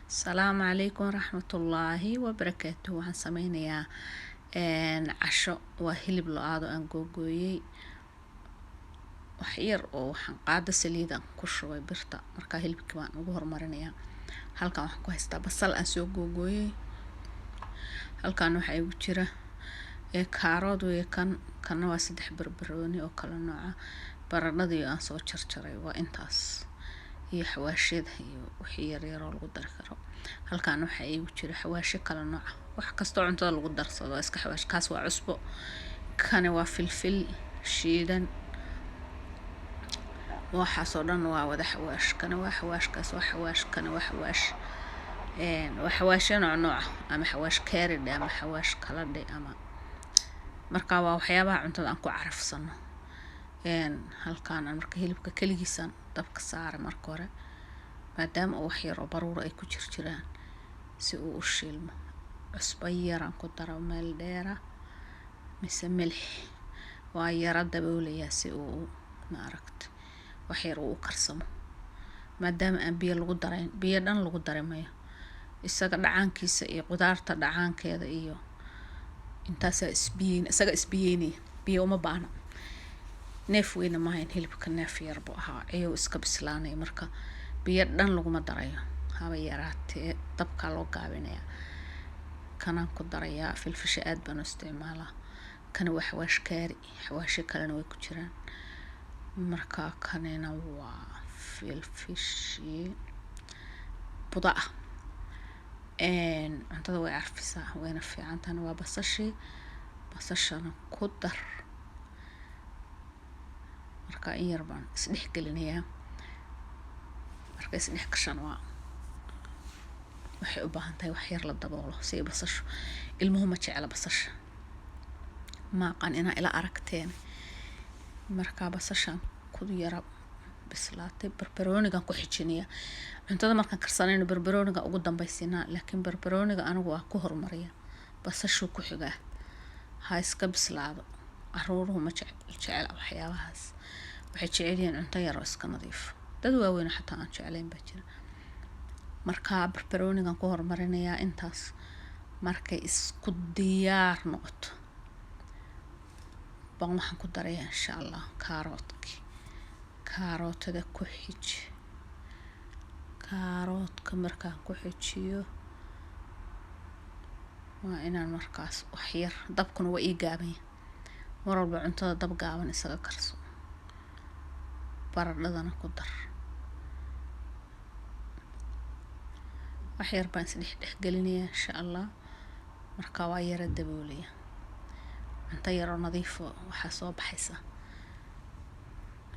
Asalaamu calaykum waraxmatullaahi wabarakaatu. Waxaan sameynayaa casho. Waa hilib lo-aad oo aan googooyey wax yar oo waxaan qaado saliid aan ku shubay birta. Markaa hilibkii baan ugu hormarinayaa. Halkan waxaan ku haystaa basal aan soo googooyey. Halkan waxaa igu jira kaarood weeye kan kana waa saddex barbarooni oo kala nooca, baradhadii aan soo jarjaray. Waa intaas iyo xawaashyada iyo wixii yaryar oo lagu dari karo. Halkan waxaa iigu jira xawaashyo kala nooca, wax kastoo cuntada lagu darsado waa iska xawaash. Kaas waa cusbo, kani waa filfil shiidan. Waxaasoo dhan waa wada xawaash. Kana waa xawaash, kaas waa xawaash, kana waa xawaash. Waa xawaashyo nooc nooca, ama xawaash curry dhe ama xawaash kala dhe ama marka waa waxyaabaha cuntada aan ku carafsano. Halkaan aan marka hilibka keligiisaan dabka saaray marka hore, maadaama uu wax yar oo baruur ay ku jirjiraan, si uu u shiilmo. Cusbo yaraan ku daro meel dheera mise milix. Waa yara daboolayaa si uu, maaragta, wax yar uu u karsamo, maadaama aan biyo lagu darayn. Biyo dhan lagu dari mayo. Isaga dhacaankiisa iyo qudaarta dhacaankeeda iyo intaasaa isbiyeyn, isaga isbiyeynaya, biyo uma baahna. Neef weyna maahayn hilibka, neef yar buu ahaa, ciyow iska bislaanaya. Marka biyo dhan laguma darayo haba yaraatee, dabkaa loo gaabinayaa. Kanaan ku darayaa filfisha, aad baan u isticmaalaa. Kana waa xawaash curry, xawaashyo kalena way ku jiraan. Marka kanina waa filfishii buda ah. Cuntada way carfisaa, wayna fiican tahana. Waa basashii, basashana ku dar. Marka in yar baan isdhex gelinayaa. Marka isdhex gashaan, waa waxay u baahan tahay wax yar la daboolo si ay basashu. Ilmuhu ma jecla basasha, ma aqaan inaa ila aragteen. Marka basashan ku yara bislaatay, barbaroonigan ku xijinayaa. Cuntada markaan karsanayno barbarooniga ugu dambaysiinaa, laakiin barbarooniga anigu waa ku horumariya, basashuu ku xigaa. Ha iska bislaado. Caruuruhu ma jecla waxyaabahaas, waxay jecel yihiin cunto yar oo iska nadiif. Dad waaweyn xataa aan jeclayn baa jira. Marka barbaroonigan ku horumarinayaa. Intaas markay isku diyaar noqoto baan waxaan ku darayaa, insha Allah, kaaroodki. Kaarootada ku xiji. Kaaroodka markaan ku xijiyo, waa inaan markaas wax yar, dabkuna waa ii gaabanya. Mar walba cuntada dab gaaban isaga karso. Baradhadana ku dar. Wax yar baan isdhex dhex gelinayaa, insha Allah. Marka waa yara daboolaya. Cunto yaroo nadiifo waxaa soo baxaysa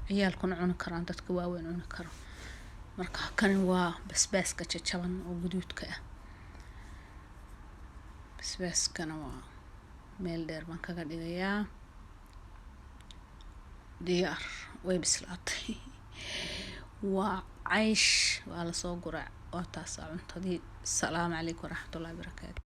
ciyaalkuna cuni karaan, dadka waaweyn cuni karo. Marka kani waa basbaaska jajaban oo guduudka ah. Basbaaskana waa meel dheer baan kaga dhigayaa. Diyaar, way bislaatay. Waa caysh, waa lasoo guraa. Waa taasaa cuntadii. Asalaamu calaykum waraxmatullahi wabarakaatu.